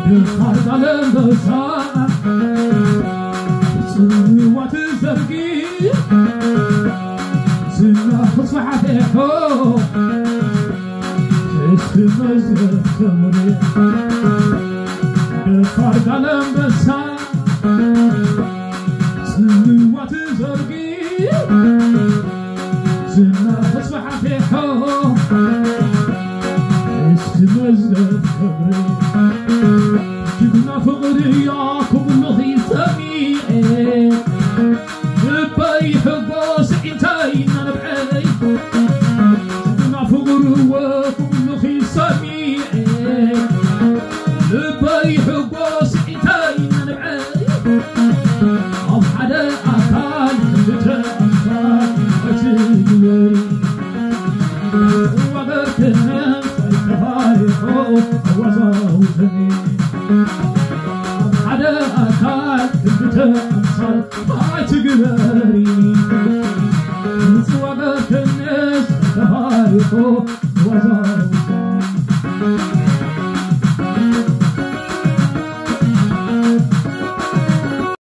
ደፋር ዛለንበሳ ጽዋት ዘርጊ ዝና ተስፋሓቴሖ እስቲ መዝገብ ክብሪ ደፋር ዛለንበሳ ጽዋት ዘርጊ ዝና ተስፋሓቴሖ እስቲ መዝገብ ክብሪ ጅግና ፍቕሪ እያ ክብሉኺ ሰሚዐ ልበይ ሕጎስ ዒንተይ እናነብዐይ ጅግና ፍቕሪ እወ ክብሉኺ ሰሚዐ ልበይ ሕጎስ ዒንተይ እናነብዐይ ኣብ ሓደ ኣካል ክልተ ኣምሳል እቲ ግበሪ ዋገርክነ ተፋሪቆ ኣዋዛውዘኒ ሓደ ኣካል ክልተ ኣምሳል ኣይትግበሪ ምጽዋገርክነ ተፋሪቆ ኣዋዛው